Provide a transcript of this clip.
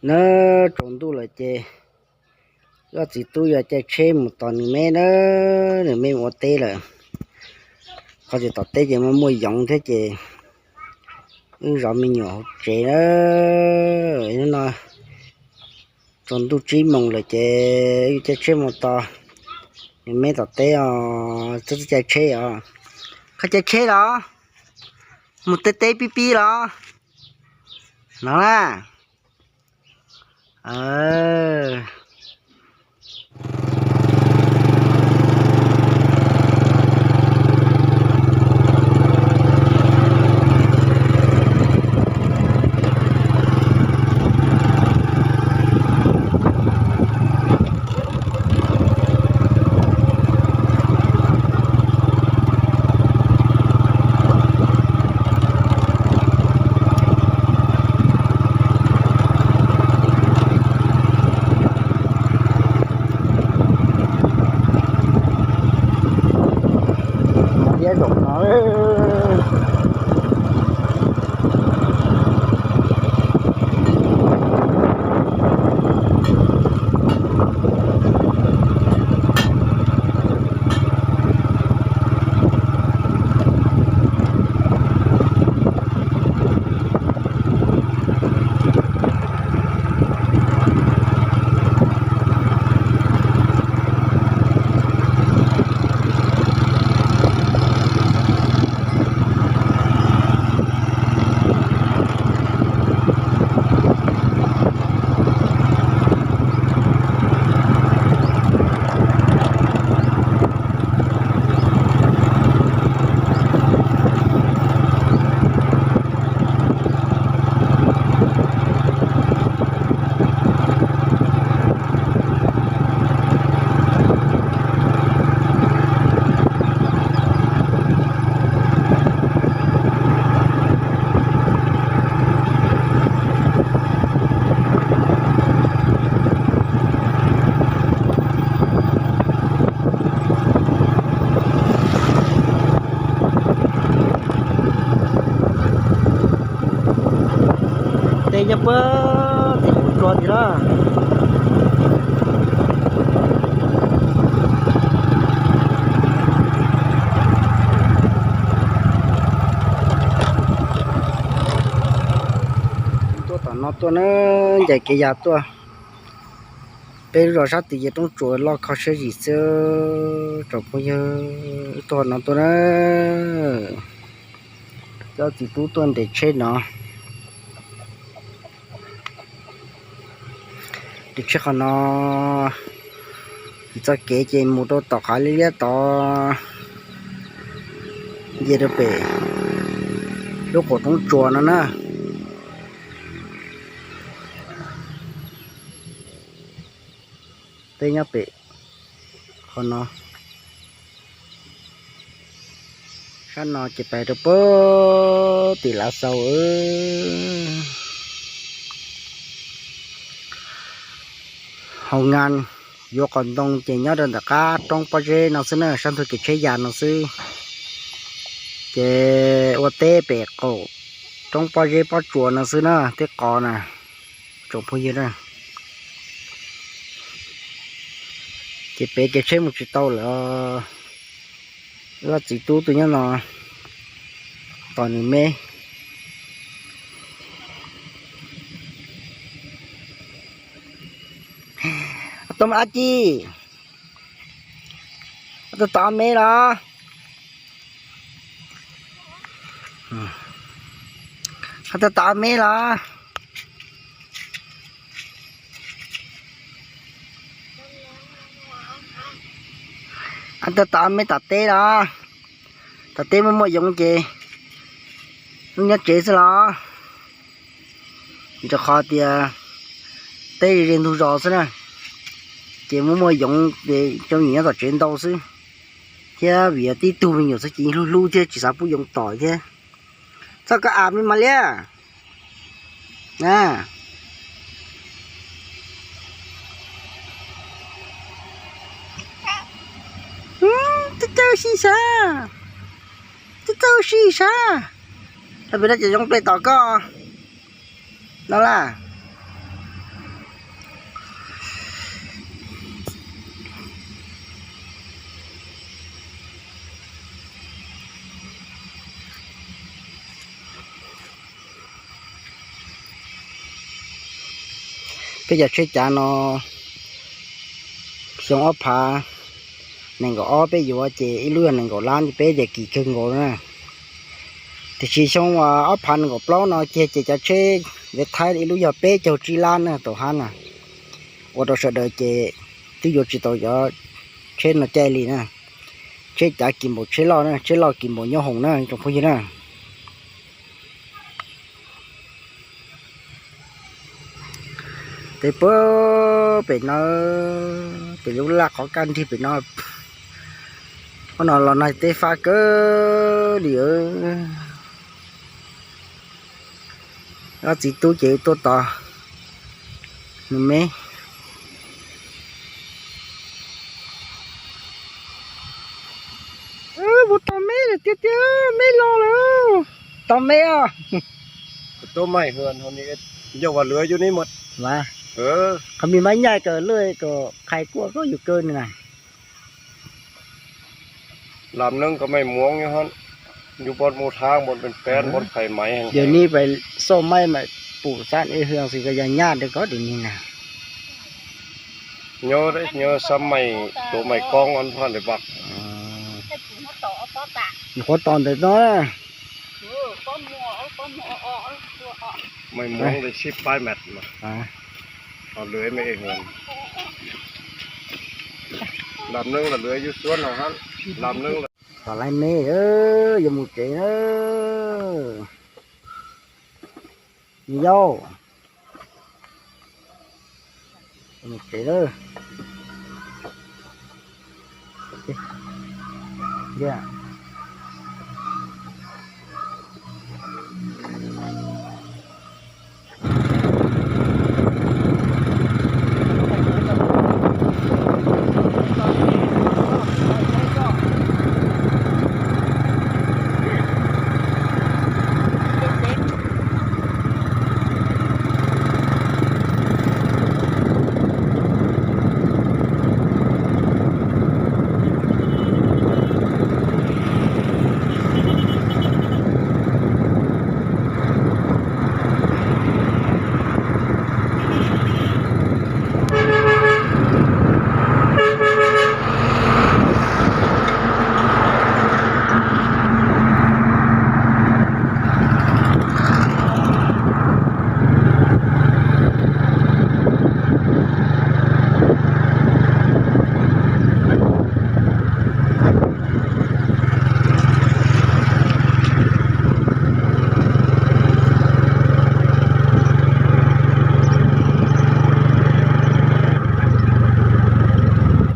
Na, tsaus ntuj lawm ces wb txiv tub yuav caij tsheb mus tos nws me na, nws me mus ua teb lawm. Qhov tias tom teb ces muaj muaj yoov thiab ces wb zov me nyuam hauv tsev na. Hnub no tsaus ntuj tsib moos lawm ces wb caij tsheb mus tos nws me tom teb os. Twb caij tsheb os. Koj caij tsheb los? Mus teb teb pib pib los? No na. Mov liab zaum no. Tej nyob puag tim qhov tsua tim na. Tuaj tom no tuaj na, ncaim kev ya tuaj. Peb lub zos sab tid ces roob tsuas loj kho siab zim xwb tsoom phooj ywg. Tuaj no tuaj na, cov txiv tub tuaj nres tsheb no. Nres tsheb qhov no, txoj kev ces mus rau tom qhov liab liab tod, nce rau pem lub qaum roob tsuas no na. Tej nyob pem qhov no. Sab no ces pais rau puag tim Lav Xaus. Hauv Nas yuav qos ntoo ces nyob rau ntawm qab roob pob zeb no xwb na, sab ntug kev tsheb ya no xwb. Ces ua teb pem qaum roob pob zeb pob tsuas no xwb na, teb qos na, tsoom phooj ywg na. Ces pem kev tsheb mus tsis tau lawm. Wb txiv tub tuaj nyob no tos nws me. Tau ab ci, tau tom me los? Tau tom me los? Tau tom me tom teb los? Tom teb muaj muaj yoov ces wb nyob tsev xwb los? Rau qhov tias teb ze ntug zos xwb na, ces muaj muaj yoov ces cov me nyuam nyob tom tsev ntau xwb, thiab vim tib tug me nyuam xwb ces yeej hlub hlub thiab tsis xav pub yoov tom thiab. Txhob kov av me mas liab. Txhob txawj sib sav, txhob txawj sib sav. Tau pem no ces zoo ple tom koj no las. Peb cov tsheb cav no xyoo ob phav nees nkaum ob peb yuav ces ib lub yog nees nkaum lab, peb ces kim kawg nkaus na. Tiam sis xyoo ob phav nees nkaum plaub no kiag ces cov tsheb viav thaib ib lub yog peb caug tsib lab na tau hab na. Ua rau sawv daws ces twb yuav tsis tau cov tsheb no caij li na. Tsheb cav kim npaum tsheb loj na, tsheb loj kim npaum nyob hoom na tsoom phooj ywg na. Teb puag pem no, pem lub laj qhov kaj nrig pem no, ub no los nag teb fab kawg li. Ob txiv tub ces tuaj tos nws me. Puas tau me lawm tiag tiag, me los lawm. Tau me os. Tub maij hwj, yog vas lwv yus ni mut. Qhov me maiv nyaij kawg lwj kom qhais kuaj koj yus kawg na. Lam neeb koj maij muab nyob hab, yus npon mus thab npon pes peb npon qhais maiv. Yog ni pais xauj maij mas pum xab e hwj xwb koj yog nyaj dawb koj di ni na. Nyob nyob xab maij tuav maij koob phaj ntawd vas. Nyuam qhuav tos ntawm no. Maij muab sib paib mas lwv me hwj. Lam neeb los lwv yus xuab no hab, lam neeb los. Tom laiv me, yuav mus tsev na. Yau, mus tsev lawm.